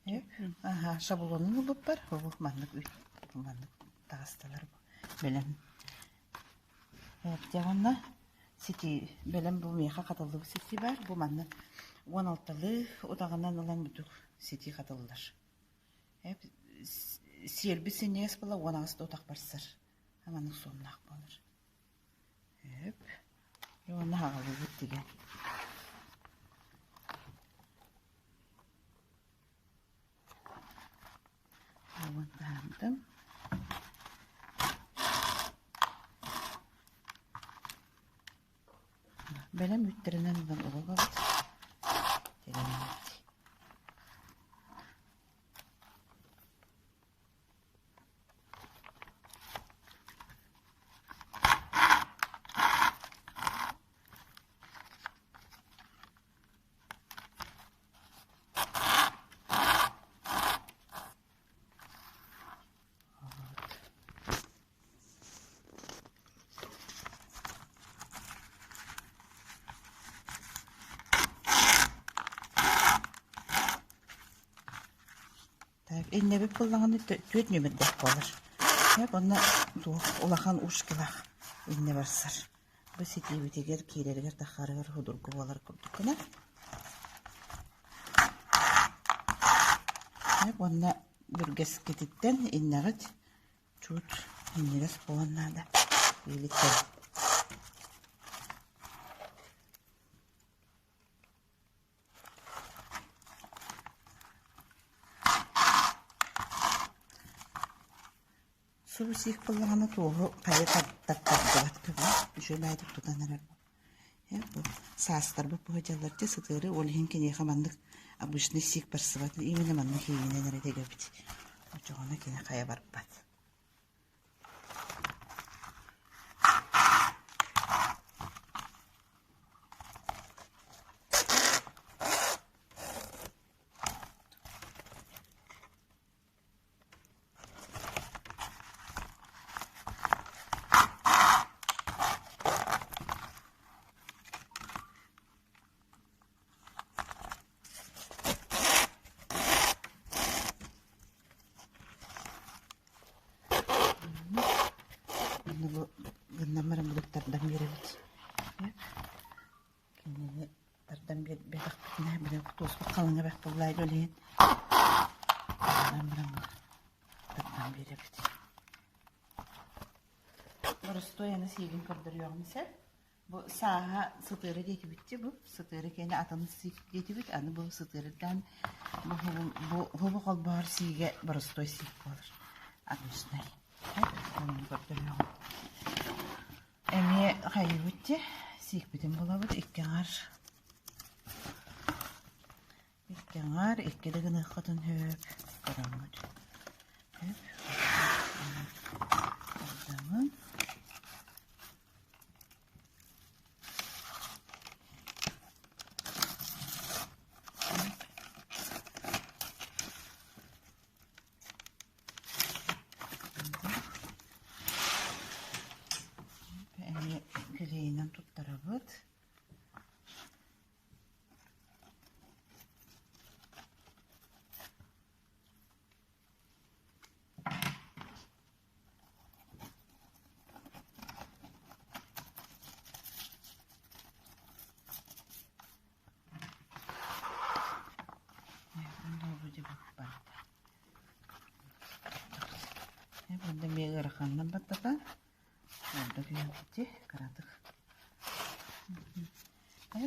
Аха, шаблонун ылбыппар бу маннык маннык таҕыстылар бу бэлэм. Дьэ уонна сити бэлэм бу миэхэ хатыллыбыт сити баар. Бу манна 16-лыы утаҕынан ылан бүтүк сити хатыллар. Сиэлбит синньигэс буола 18 да утах барсар. Маннык суоннаах буолар. Өп. Уонна аҕалыыбыт тигэн. Уон таһаардым. Бэлэм үүттэринэн ылан угабыт. Тигэнэбит. Так, иннэбит буоллаҕына түөрт нүөмэрдээх буолар. Уонна туох улахан ушкилаах иннэ барсар. Бу ситиибитигэр киирэригэр таххарыгар судургу буолар курдук гына. Уонна бүргэскититтэн иннэҕит чуут минньигэс буолуон наада. Илиттэн. Субу сиик буоллаҕына туоһу хайа тартардыбат көбө үчүгэй баайдык тутан эрэр бу саастарбыт бу сылдьаллар дьэ сытыары ол иһин киниэхэ маннык обычный сиик барсыбат именно маннык иигинэн эрэ тэгэбит оччоҕуна кини хайа барбат Онно бу гыннан баран булуктардан биэрэбит. Кинини тардан биэрбэтэхпитинэ били туоспут халыҥа бэрт буоллаайы ол иһин баран баран тардан биэрэбит. Боростуой аны сиигин көрдөрүөҕүм сөп. Бу сааһа сытыары диэтибитчи бу сытыары киэнэ атын сиик диэтибит аны бу сытыарыттан бу бу хубу холбоһор сиигэ боростуой сиик буолар обычный. Көрдөрүөҕүм. Эмиэ хайыыбыт дии, сиикпитин булабыт икки аҥар икки аҥар икки да гыныаххытын сөп көрөҥҥүт сөп Ордамын Эмиэ килиэйинэн туттарабыт. Онно эмиэ ыараханынан баттатан, ордук үөһэбити кыратык.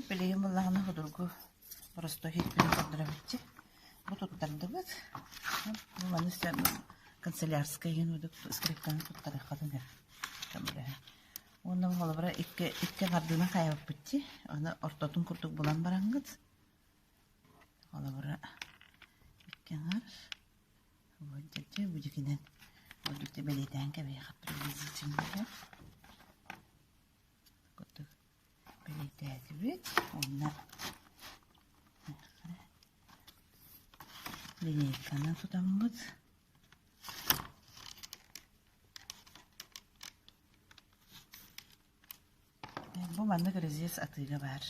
Билигин буоллаҕына судургу боростуой иһиппин көрдөрөбүтчи. Бу туттардыбыт. Бу маны канцелярскай иһин скрипканы туттарыаххытын сөп. Уонна холобура икки икки хардыынан хайабыппыт дии. Аны ортотун курдук булан бараҥҥыт Холобура, икки аҥар дьэ бу дьикинэн ордук бэлиэтээн кэбиһиэхэ приблизительно курдук бэлиэтээтибит уонна линейканы тутаммыт Бу маннык резец атыыга баар.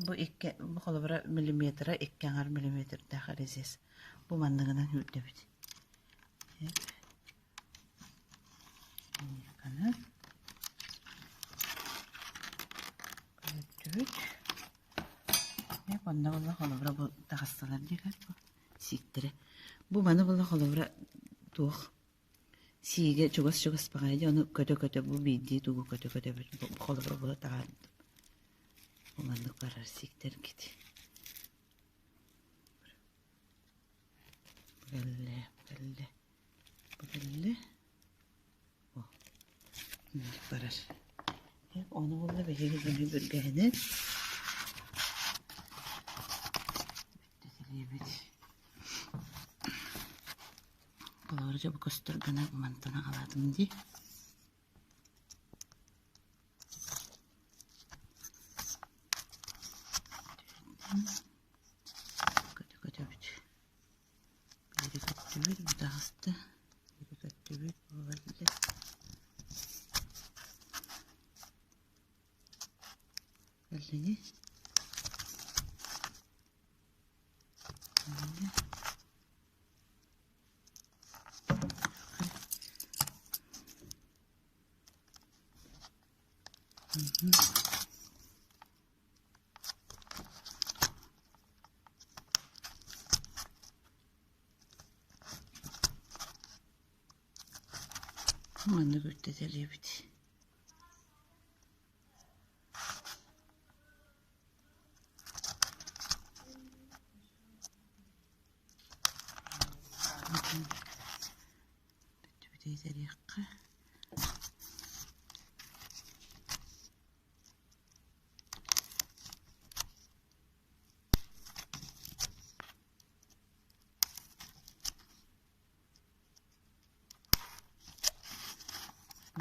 Бу икки бу холобура миллиметра икки аҥар миллиметрдээх резец. Бу манныгынан үрдэбит. Линейканы көтүттүбүт. Онно буолла холобура бу таҕыстылар диэхэр бу сииктэрэ. Бу маны буолла холобура туох сиигэ чугас-чугас баҕайы дии ону көтө-көтө бу биирдии тугу көтө-көтө холобура була таҕаардым. Бу маннык барар сииктэргит. Бу кэллэ, бу кэллэ, бу кэллэ. О, маннык барар. Ону буолла биһиги күнү бүргэһинэн бүттэтилиэбит. Холобура дьэ бу көстөр гына мантан аҕалаатым дии. Көтө-көтөбүт. Биири көттүбүт, бу таҕыста. Биири көттүбүт, бу барда. Кэллини. Кэллини. Маннык үрдэтэлиэбит. Бүттүбүт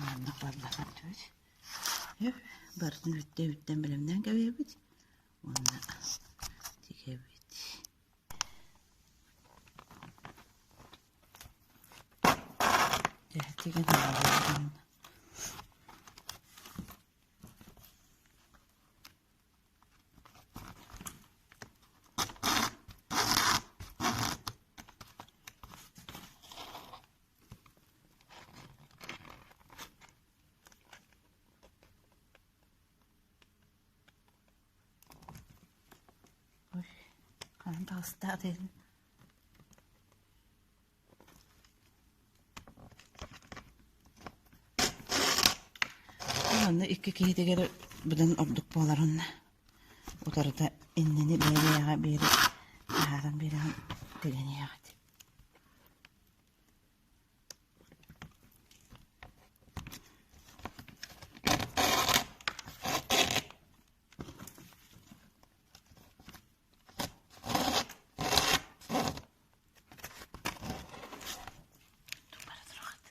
Маннык барбатар түбүт. Барытын бүттэ бүттэн бэлэмнээн кэбиһэбит уонна тигэбит. Дьэ, тигэн аҕалабын. Ой, хаһан таҕыста атыын. Манна икки киһитигэр быдан ордук буолар уонна утарыта иннини бэйэ-бэйэҕэ биэри таһааран биэрэҕин тэгэниэҕит. Бара тураҕыт.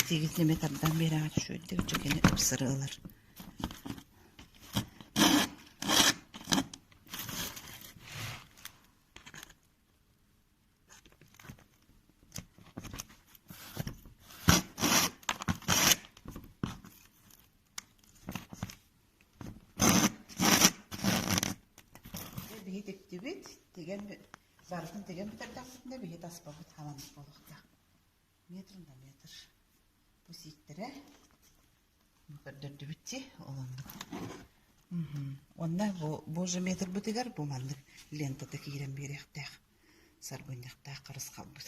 Итиигит нэмэ тардан биэрэҕит үчүгэйдик дьэ кини ыпсары ылар. Биһи тиктибит, тигэн барытын тигэн бүтэрдэхпитинэ биһи таспаппыт халаммыт буолуохтаах. Метр на метр. Бу сииктэрэ бу көрдөрдүбүт дии, ол оннук. Уонна бу бу же метрбытыгар бу маннык лентата киирэн биэриэхтээх, сарбынньахтаах харысхалбыт.